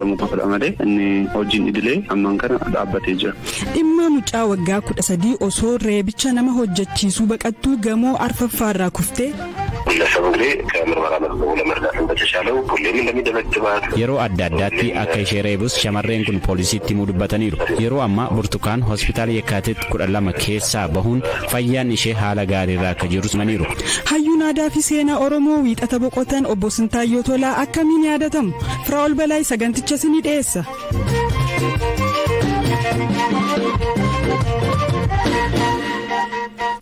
Qofadha malee inni hojiin idilee ammaan kana dhaabbatee jira. Dhimma mucaa waggaa 13 osoo reebicha nama hojjechiisuu baqattuu gamoo arfaffaarraa kuftee. ግለሰቡ እንግዲህ ከምርመራ መዝገቡ ለመርዳት እንደተቻለው ሁሌም እንደሚደበድባት Yeroo adda addaatti akka ishee reebus shamarreen kun poolisiitti himuu dubbataniiru. Yeroo ammaa Burtukaan hospitaala Yekkaatit 12 keessaa bahuun fayyaan ishee haala gaariirra akka jirus himaniiru. Hayyuun aadaa fi seenaa Oromoo wiixata boqotan obbo Sintaayyoo Tolaa akkamiin yaadatamu? Firaa'ol Balaay saganticha isinii dhiyeessa.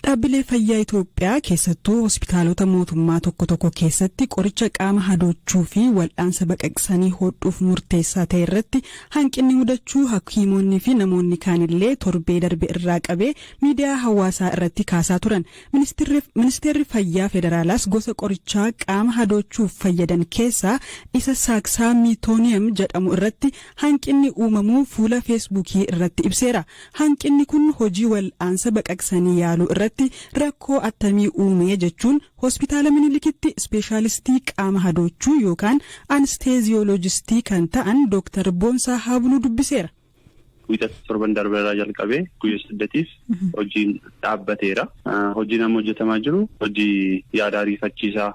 Dhaabbilee fayyaa Itoophiyaa keessattuu hospitaalota mootummaa tokko tokko keessatti qoricha qaama hadoochuu fi wal'aansa baqaqsanii hodhuuf murteessaa ta'e irratti hanqinni mudachuu hakiimonni fi namoonni kaanillee torbee darbe irraa qabee miidiyaa hawaasaa irratti kaasaa turan. Ministeerri fayyaa federaalaas gosa qorichaa qaama hadoochuuf fayyadan keessaa isa saaksaamiitooniyam jedhamu irratti hanqinni uumamuu fuula Feesbuukii irratti ibseera. Hanqinni kun hojii wal'aansa baqaqsanii yaaluu irratti rakkoo attamii uume jechuun hospitaala Minilikitti ispeeshaalistii qaama hadoochuu yookaan anesteeziyoolojistii kan ta'an Dooktar Boonsaa Haabuluu dubbiseera. Wiixata torban darbeerraa jalqabee guyyaa 8f hojiin dhaabbateera. Hojiin amma hojjetamaa jiru hojii yaada ariifachiisaa,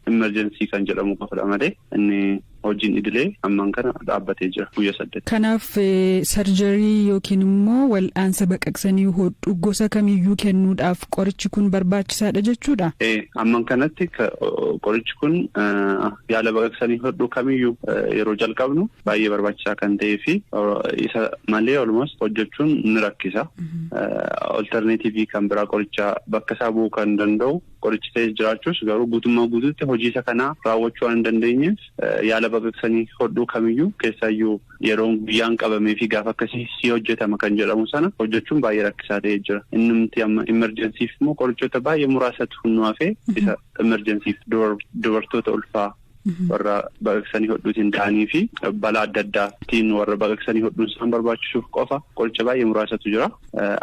emergency kan jedhamu qofadha malee inni hojiin idilee ammaan kana dhaabbatee jira guyyaa 8. Kanaaf surgery yookiin immoo wal'aansa baqaqsanii hodhu gosa kamiyyuu kennuudhaaf qorichi kun barbaachisaadha jechuudha. Ammaan kanatti qorichi kun yaala baqaqsanii hodhuu kamiyyuu yeroo jalqabnu baay'ee barbaachisaa kan ta'ee fi isa malee almost hojjechuun ni rakkisa. Alternative kan biraa qoricha bakka isaa bu'uu kan danda'u qorichi ta'e jiraachuus, garuu guutummaa guutuutti hojii isa kanaa raawwachuu waan hin dandeenyeef, yaala baqaqsanii hodhuu kamiyyuu keessaayyuu yeroo guyyaan qabamee fi gaafa akkasii si hojjetama kan jedhamu sana hojjechuun baay'ee rakkisaa ta'ee jira. Innumti amma emergencyf immoo qorichoota baay'ee muraasatu nu hafee, isa emergencyf dubartoota ulfaa warra baqaqsanii hodhuutiin ta'anii fi balaa adda addaatiin warra baqaqsanii hodhuun isaan barbaachisuuf qofa qoricha baay'ee muraasatu jira.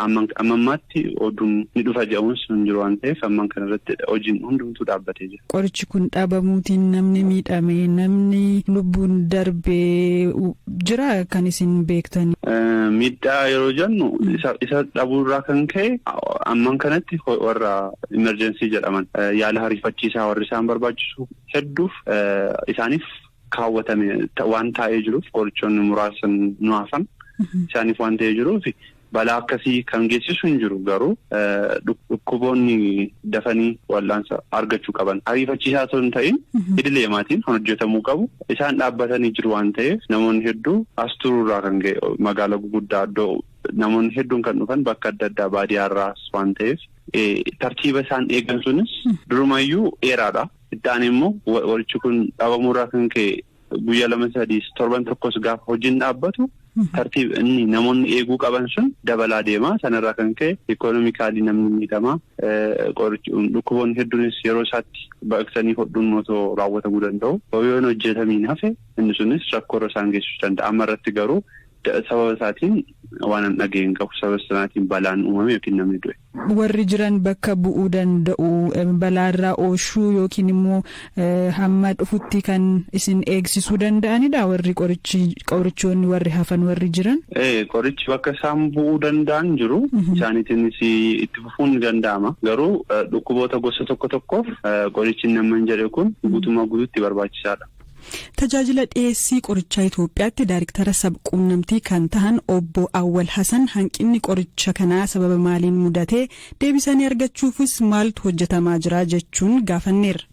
Amma ammaatti oduun ni dhufa jedhamus hin jiru waan ta'eef, ammaan kana irratti hojiin hundumtuu dhaabbatee jira. Qorichi kun dhabamuutiin namni miidhame, namni lubbuun darbee jira kan isin beektan? Miidhaa yeroo jennu, isa dhabuurraa kan ka'e ammaan kanatti warra emergency jedhaman, yaala ariifachiisaa warri isaan barbaachisu hedduuf isaaniif kaawwatame waan taa'ee jiruuf, qorichoonni muraasan nu hafan isaaniif waan ta'ee jiruuf, balaa akkasii kan geessisu hin jiru. Garuu dhukkuboonni dafanii wal'aansa argachuu qaban, ariifachiisaa osoo hin ta'in idilee maatiin kan hojjetamuu qabu, isaan dhaabbatanii jiru waan ta'eef, namoonni hedduu as turuurraa kan ka'e, magaalaa guguddaa iddoo namoonni hedduun kan dhufan bakka adda addaa baadiyyaarraas waan ta'eef, tartiiba isaan eegan sunis durumayyuu dheeraadha. Itti immoo qorichi kun dhabamuurraa kan ka'e guyyaa 2, 3, torban tokkos gaafa hojiin dhaabbatu, tartiiba inni namoonni eeguu qaban sun dabalaa deema. Sanarraa kan ka'e economically namni miidhama. Dhukkuboonni hedduunis yeroo isaatti baqaqsanii hodhuun otoo raawwatamuu danda'u yoo hin hojjetamiin hafe, inni sunis rakkoo irra isaan geessisuu danda'a. Amma irratti garuu sababa isaatiin waan an dhaga'e hin qabu, sababa sanaatiin balaan uumame yookiin namni du'e. Warri jiran bakka bu'uu danda'u, balaarraa oolchuu yookiin immoo hamma dhufutti kan isin eegsisuu danda'anidha warri qorichoonni warri hafan warri jiran. Qorichi bakka isaan bu'uu danda'an jiru, isaaniitiinis itti fufuun ni danda'ama. Garuu dhukkuboota gosa tokko tokkoof qorichi nama hin jedhe kun guutummaa guutuutti barbaachisaadha. Tajaajila dhiyeessii qorichaa Itoophiyaatti daariktara sabquunnamtii kan ta'an obbo Awwal Hasan hanqinni qoricha kanaa sababa maaliin mudatee, deebisanii argachuufis maaltu hojjetamaa jira jechuun gaafanneerra.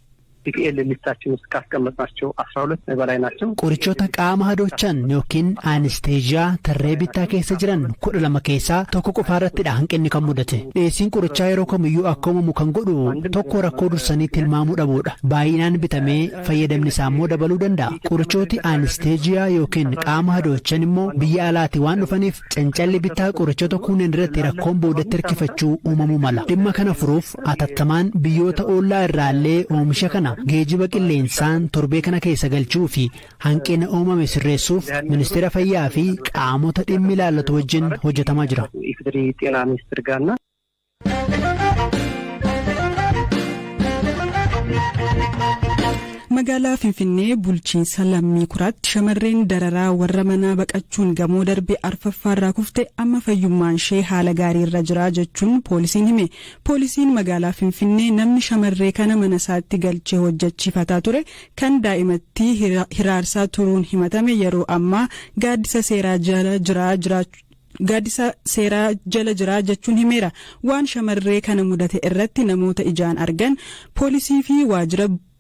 PPL list ኣችን ውስጥ ካስቀመጥናቸው 12 በላይ ናቸው። Qorichoota qaama hadoochan yookiin anesthesia tarree bittaa keessa jiran 12 keessaa tokko qofa irrattidha hanqinni kan mudate. Dhiyeessiin qorichaa yeroo kamiyyuu akka uumamu kan godhu tokko rakkoo dursanii tilmaamuu dhabuudha. Baay'inaan bitamee fayyadamni isaa immoo dabaluu danda'a. Qorichooti anesthesia yookiin qaama hadoochan immoo biyya alaatii waan dhufaniif, cancalli bittaa qorichoota kunneen irratti rakkoon boodatti hirkifachuu uumamuu mala. Dhimma kana furuuf atattamaan biyyoota ollaa irraallee oomisha kana geejiba qilleensaan torbee kana keessa galchuu fi hanqina uumame sirreessuuf ministeera fayyaa fi qaamota dhimmi ilaallatu wajjin hojjetamaa jira. ኢፌዴሪ ጤና ሚኒስቴር ጋርና Magaalaa Finfinnee, bulchiinsa Lammii Kuraatti, shamarreen dararaa warra manaa baqachuun gamoo darbee arfaffaarraa kufte amma fayyummaan ishee haala gaariirra jira jechuun poolisiin hime. Poolisiin magaalaa Finfinnee namni shamarree kana mana isaatti galchee hojjechiifataa ture, kan daa'imattii hiraarsaa turuun himatame, yeroo ammaa gaaddisa seeraa jala jira jechuun himeera. Waan shamarree kana mudate irratti namoota ijaan argan, poolisii fi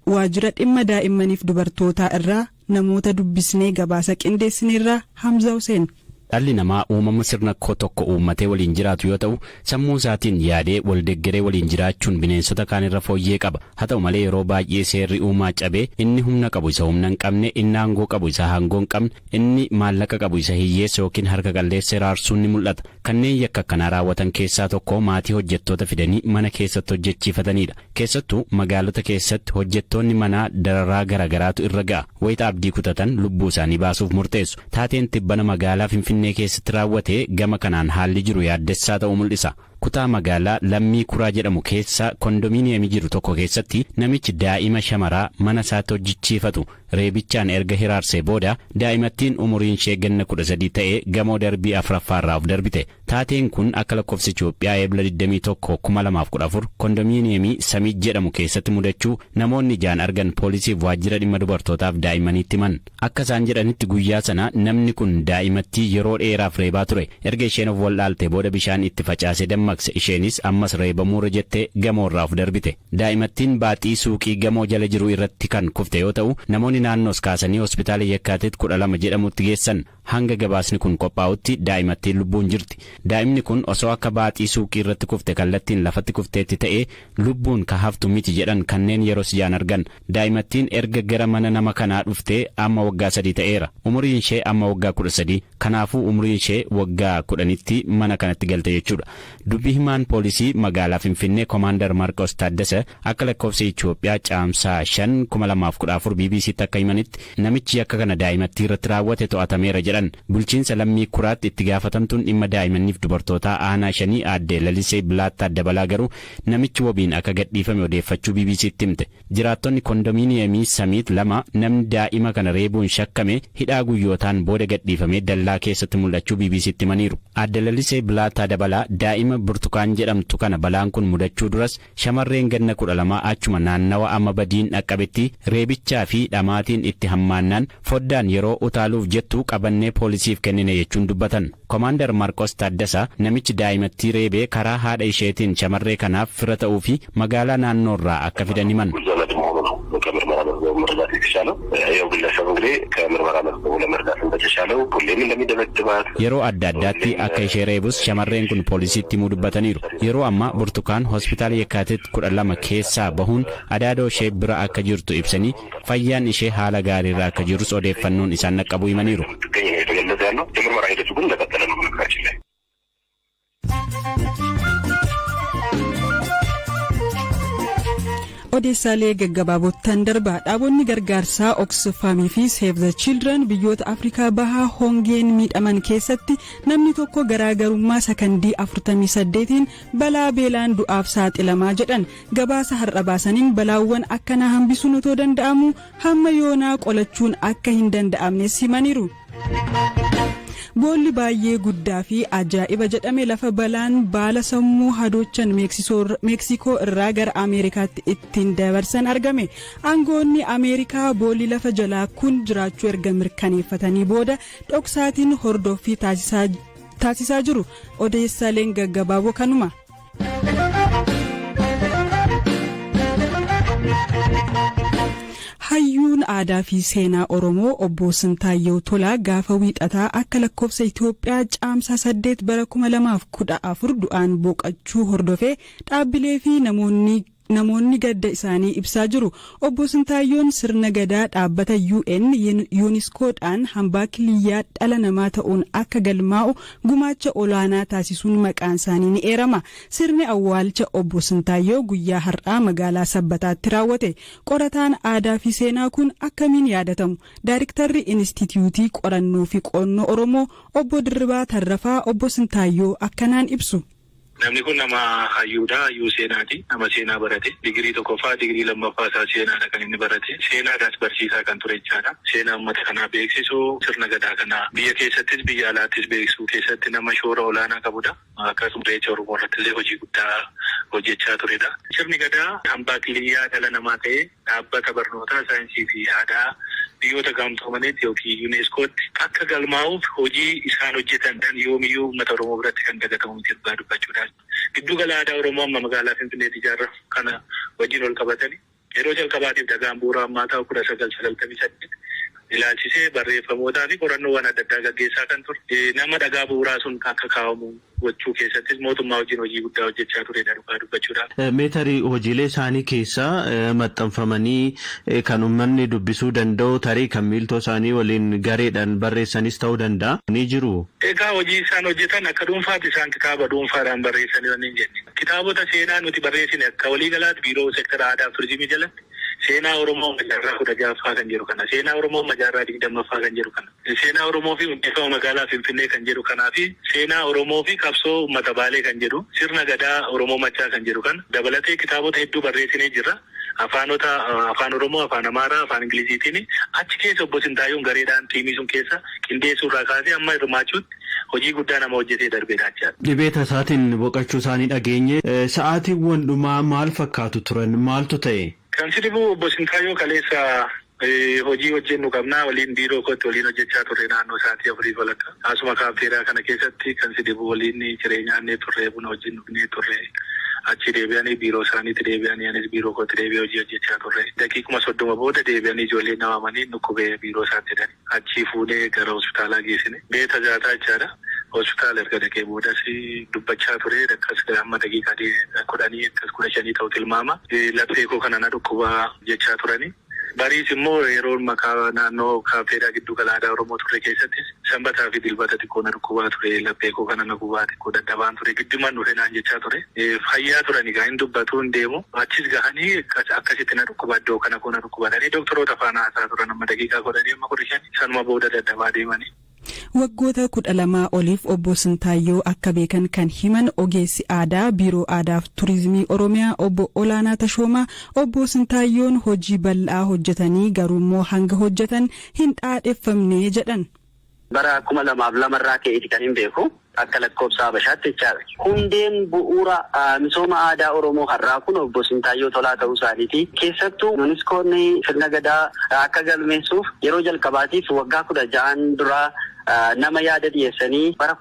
waajjira dhimma daa'immaniif dubartootaa irraa namoota dubbisnee gabaasa qindeessineerraa, Hamza Hussein. Dhalli namaa uumama sirna koo tokko uummatee waliin jiraatu yoo ta'u, sammuu isaatiin yaadee wal deeggaree waliin jiraachuun bineensota kaan irra fooyyee qaba. Haa ta'u malee, yeroo baay'ee seerri uumaa cabee inni humna qabu isa humna hin qabne, inni aangoo qabu isa aangoo hin qabne, inni maallaqa qabu isa hiyyeessa yookiin harka qalleessa hiraarsuun ni mul'ata. Kanneen yakka akkanaa raawwatan keessaa tokko maatii hojjettoota fidanii mana keessatti hojjechiifatanidha. Keessattuu magaalota keessatti hojjettoonni manaa dararaa garaagaraatu irra ga'a. Wayita abdii kutatan lubbuu isaanii baasuuf murteessu. Taateen tibbana magaalaa Finfinnee keessatti raawwate gama kanaan haalli jiru yaaddessaa ta'uu mul'isa. Kutaa magaalaa Lammii Kuraa jedhamu keessa kondominiyeemii jiru tokko keessatti namichi daa'ima shamaraa mana isaatti hojjechiifatu reebichaan erga hiraarsee booda, daa'imattiin umuriin ishee ganna 13 ta'e gamoo darbii afuraffaarraa of darbite. Taateen kun akka lakkoofsa Itoophiyaa Eebla 21 2014 kondominiyeemii Samiit jedhamu keessatti mudachuu namoonni ijaan argan poolisiif waajjira dhimma dubartootaaf daa'immaniitti himan. Akka isaan jedhanitti, guyyaa sana namni kun daa'imattii yeroo dheeraaf reebaa ture. Erga isheen of wallaalte booda bishaan itti facaasee dammaqse. Isheenis ammas reebamuurra jettee gamoorraa of darbite. Daa'imattiin baaxii suuqii gamoo jala jiru irratti kan kufte yoo ta'u, namoonni naannoos kaasanii hospitaala Yakkaatit 12 jedhamutti geessan. Hanga gabaasni kun qophaa'utti daa'imattiin lubbuun jirti. Daa'imni kun osoo akka baaxii suuqii irratti kufte kallattiin lafatti kufteetti ta'ee, lubbuun ka haftu miti jedhan kanneen yeroo ijaan argan. Daa'imattiin erga gara mana nama kanaa dhuftee amma waggaa 3 ta'eera. Umuriin ishee amma waggaa 13. Kanaafuu umuriin ishee waggaa 10tti mana kanatti galte jechuudha. Dubbi himaan poolisii magaalaa Finfinnee Koomaandar Marqos Taaddasa akka lakkoofsa Itoophiyaa Caamsaa 5, 2014 BBCtti akka himanitti, namichi yakka kana daa'imattii irratti raawwate to'atameera jedhan. Bulchiinsa Lammii Kuraatti itti gaafatamtuun dhimma daa'immaniif dubartootaa aanaa shanii aadde Lalisee Bilaattaa Dabalaa garuu namichi wabiin akka gadhiifame odeeffachuu BBCtti himte. Jiraattonni kondominiyeemii Samiit 2 namni daa'ima kana reebuun shakkame hidhaa guyyootaan booda gadhiifamee dallaa keessatti mul'achuu BBCtti himaniiru. Aadde Lalisee Bilaataa Dabalaa daa'ima Burtukaan jedhamtu kana balaan kun mudachuu duras shamarreen ganna 12 achuma naannawa amma badiin dhaqqabetti reebichaa fi dhamaatiin itti hammaannaan foddaan yeroo utaaluuf jettu qabannee poolisiif kennine jechuun dubbatan. Koomaandar Marqos Taaddasaa namichi daa'imattii reebee karaa haadha isheetiin shamarree kanaaf fira ta'uu fi magaalaa naannoorraa akka fidan himan. ዘመድ መሆኑ ነው ከምርመራ መዝገቡ መረዳት የተቻለው። ይኸው ግለሰብ እንግዲህ ከምርመራ መዝገቡ ለመረዳት እንደተቻለው ሁሌም እንደሚደበድባት Yeroo adda addaatti akka ishee reebus shamarreen kun poolisiitti himuu dubbataniiru. Yeroo ammaa Burtukaan hospitaala Yakkaatit 12 keessaa bahuun adaadoo ishee bira akka jirtu ibsanii, fayyaan ishee haala gaariirra akka jirus odeeffannoon isaan dhaqqabuu himaniiru. እንደምትገኝ ነው የተገለጸ ያለው። የምርመራ ሂደቱ ግን እንደቀጠለ ነው በነገራችን ላይ። Odeessaalee gaggabaabottan darbaa. Dhaabonni gargaarsaa Oxfamii fi Save the Children biyyoota Afrikaa Bahaa hongeen miidhaman keessatti namni tokko garaagarummaa sakandii 48n balaa beelaan du'aaf saaxilamaa jedhan. Gabaasa har'a baasaniin balaawwan akkanaa hambisuun otoo danda'amu hamma yoonaa qolachuun akka hin danda'amnes himaniiru. Boolli baay'ee guddaa fi ajaa'iba jedhame lafa balaan baala sammuu hadoochan Meeksikoo irraa gara Ameerikaatti ittiin dabarsan argame. Aangoonni Ameerikaa boolli lafa jalaa kun jiraachuu erga mirkaneeffatanii booda dhoksaatiin hordoffii taasisaa jiru. Odeessaaleen gaggabaaboo kanuma. Hayyuun aadaa fi seenaa Oromoo obbo Sintaayyoo Tolaa gaafa Wiixataa akka lakkoofsa Itoophiyaa Caamsaa 8 bara 2014 du'aan boqachuu hordofee dhaabbilee fi namoonni gadda isaanii ibsaa jiru. Obbo Sintaayyoon sirna gadaa dhaabbata UN UNESCOdhaan hambaa kiliyyaa dhala namaa ta'uun akka galmaa'u gumaacha olaanaa taasisuun maqaan isaanii ni eerama. Sirni awwaalcha obbo Sintaayyoo guyyaa har'aa magaalaa Sabbataatti raawwate. Qorataan aadaa fi seenaa kun akkamiin yaadatamu? Daayiriktarri Inistituutii Qorannoo fi Qo'annoo Oromoo obbo Dirribaa Tarrafaa obbo Sintaayyoo akkanaan ibsu. Namni kun nama hayyuudha. Hayyuu seenaati. Nama seenaa barate. Digirii tokkoffaa, digirii lammaffaa isaa seenaadha kan inni barate. Seenaadhaas barsiisaa kan ture jechaadha. Seenaa uummata kanaa beeksisuu, sirna gadaa kanaa biyya keessattis biyya alaattis beeksisuu keessatti nama shoora olaanaa qabudha. Akkasuma Irreecha Oromoo irratti illee hojii guddaa hojjechaa turedha. Sirni gadaa hambaa kiliyyaa dhala namaa ta'ee dhaabbata barnootaa, saayinsii fi aadaa Biyyoota Gamtoomaniitti yookiin UNESCOtti akka galmaa'uuf hojii isaan hojjetan yoomiyyuu uummata Oromoo biratti kan dagatamu miti dhugaa dubbachuudhaaf. Giddu gala aadaa Oromoo amma magaalaa Finfinneetti ijaarramu kana wajjin wal qabatani yeroo jalqabaatiif dhagaan bu'uura ammaa ta'u 1998 ilaalchisee barreeffamootaa fi qorannoowwan adda addaa gaggeessaa kan ture nama dhagaa bu'uuraa sun akka kaa'amu gochuu keessattis mootummaa wajjin hojii guddaa hojjechaa turedha dhugaa dubbachuudhaaf. Mee tarii hojiilee isaanii keessaa maxxanfamanii kan uummanni dubbisuu danda'u tarii kan miiltoo isaanii waliin gareedhaan barreessanis ta'uu danda'a ni jiruu? Egaa hojii isaan hojjetan akka dhuunfaatti isaan kitaaba dhuunfaadhaan barreessanii wanni hin jenne. Kitaabota seenaa nuti barreessine akka waliigalaatti Biiroo Sektara Aadaa fi Turizimii jalatti Seenaa Oromoo amma jaarraa 16ffaa kan jedhu kana, Seenaa Oromoo amma jaarraa 20ffaa kan jedhu kana, Seenaa Oromoo fi Hundeeffama Magaalaa Finfinnee kan jedhu kanaa fi Seenaa Oromoo fi Qabsoo Uummata Baalee kan jedhu, Sirna Gadaa Oromoo Maccaa kan jedhu kana dabalatee kitaabota hedduu barreessinee jirra. Afaanota Afaan Oromoo, Afaan Amaaraa, Afaan Ingiliziitiin achi keessa Obbo Sintaayyoon gareedhaan tiimii sun keessa qindeessuu irraa kaasee amma hirmaachuutti hojii guddaa nama hojjetee darbeedha jechaadha. Dhibee tasaatiin boqachuu isaanii dhageenye. Sa'aatiiwwan dhumaa maal fakkaatu turan? Maaltu ta'e? Kan si dhibu Obbo Sintaayyoo kaleessa hojii hojjennu qabna waliin biiroo kootti waliin hojjechaa turre naannoo sa'aatii 4:30. Asuma kaafteeraa kana keessatti kan si dhibu waliin ciree nyaannee turre, buna wajjin dhugnee turre. Achii deebi'anii biiroo isaaniitti deebi'anii anis biiroo kootti deebi'ee hojii hojjechaa turre. Daqiiquma 30 booda deebi'anii ijoolleen na waamanii dhukkube biiroo isaatti jedhani. Achii fuunee gara hospitaalaa geessine. Beeta jaataa jechaadha. Hospitaala erga dhaqee boodas dubbachaa ture. Akkas hamma daqiiqaa 10 akkas 15 ta'u tilmaama. Laphee koo kana na dhukkuba jechaa turani. Bariis immoo yeroon makaa naannoo kaafteeraa giddu gala aadaa Oromoo turre keessattis Sanbataa fi Dilbata xiqqoo na dhukkubaa ture. Laphee koo kana na gubaa xiqqoo dadhabaan ture. Gidduman dhufe naan jechaa ture. Fayyaa turani egaa hin dubbatu hin deemu. Achis gahanii akkasitti na dhukkuba iddoo kana koo na dhukkuba jedhanii doktoroota faana haasa'aa turan amma daqiiqaa 10 amma 15 sanuma booda dadhabaa deemanii. Waggoota 12 oliif Obbo Sintaayyoo akka beekan kan himan ogeessi aadaa Biiroo Aadaaf Turizimii Oromiyaa Obbo Olaanaa Tashoomaa, Obbo Sintaayyoon hojii bal'aa hojjetanii garuummoo hanga hojjetan hin dhaadheffamne jedhan. Bara 2002 irraa ka'eeti kanin beeku. Akka lakkoobsa Habashaatti jechaadha. Hundeen bu'uura misooma aadaa Oromoo har'aa kun Obbo Sintaayyoo Tolaa ta'uu isaaniiti. Keessattuu Yuniskoon sirna Gadaa akka galmeessuuf yeroo jalqabaatiif waggaa 16n dura nama yaada dhiyeessanii bara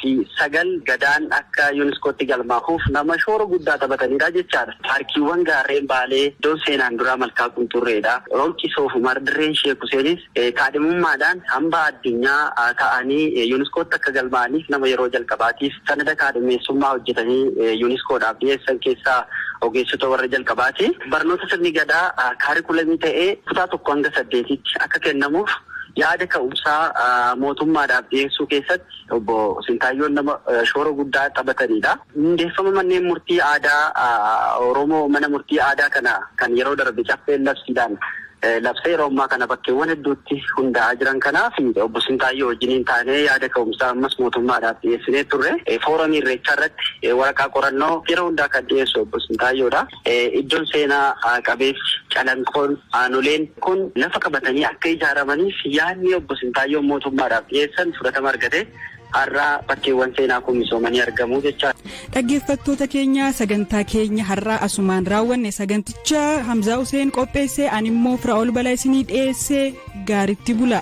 2009 Gadaan akka Yuniskootti galmaahuuf nama shoora guddaa taphataniidha jechaadha. Paarkiiwwan gaarreen Baalee iddoon seenaan duraa Malkaa Qunxurreedha. Holqi Soofumar, Dirreen Sheek Huseenis kaadhimummaadhaan hambaa addunyaa ta'anii Yuniskootti akka galmaa'aniif nama yeroo jalqabaatiif sanada kaadhimeessummaa hojjetanii Yuniskoodhaaf dhiyeessan keessaa ogeessota warra jalqabaati. Barnoota sirni Gadaa kaarikulamii ta'ee kutaa 1 hanga 8tti akka kennamuuf yaada ka'umsaa mootummaadhaaf dhiyeessuu keessatti Obbo Sintaayyoon nama shoora guddaa taphataniidha. Hundeeffama manneen murtii aadaa Oromoo mana murtii aadaa kana kan yeroo darbe Caffeen labsiidhaan labsee yeroo ammaa kana bakkeewwan hedduutti hundaa'aa jiran kanaaf Obbo Sintaayyoo wajjiniin taanee yaada ka'umsaa ammas mootummaadhaaf dhiyeessinee turre. Fooramii Irreechaa irratti waraqaa qorannoo yeroo hundaa kan dhiyeessu Obbo Sintaayyoodha. Iddoon seenaa qabeessi Calanqoon, Aanoleen kun lafa qabatanii akka ijaaramaniif yaadni Obbo Sintaayyoon mootummaadhaaf dhiyeessan fudhatama argate. Har'a bakkeewwan seenaa kun misoomanii argamu jechaadha. Dhaggeeffattoota keenya, sagantaa keenya har'aa asumaan raawwanne. Saganticha Hamzaa Huseen qopheesse, ani immoo Firaa'ol Balaa isinii dhiyeesse. Gaaritti bula.